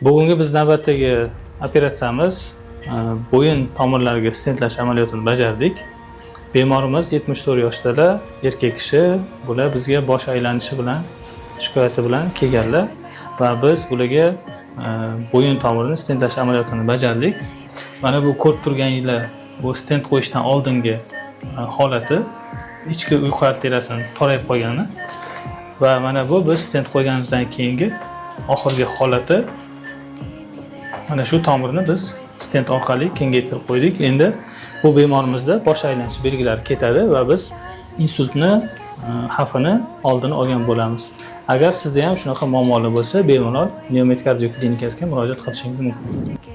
Bugungi biz navbatdagi operatsiyamiz bo'yin tomirlariga stentlash amaliyotini bajardik. Bemorimiz 74 yoshdalar, erkak kishi. Bular bizga bosh aylanishi bilan, shikoyati bilan kelganlar va biz bularga bo'yin tomirini stentlash amaliyotini bajardik. Mana bu ko'rib turganinglar, bu stent qo'yishdan oldingi holati, ichki uyqu arteriyasini torayib qolgani va mana bu biz stent qo'yganimizdan keyingi oxirgi holati. Mana shu tomirni biz stent orqali kengaytirib qo'ydik. Endi bu bemorimizda bosh aylanish belgilari ketadi va biz insultni xavfini oldini olgan bo'lamiz. Agar sizda ham shunaqa muammolar bo'lsa, bemalol Neomed Kardio klinikasiga murojaat qilishingiz mumkin.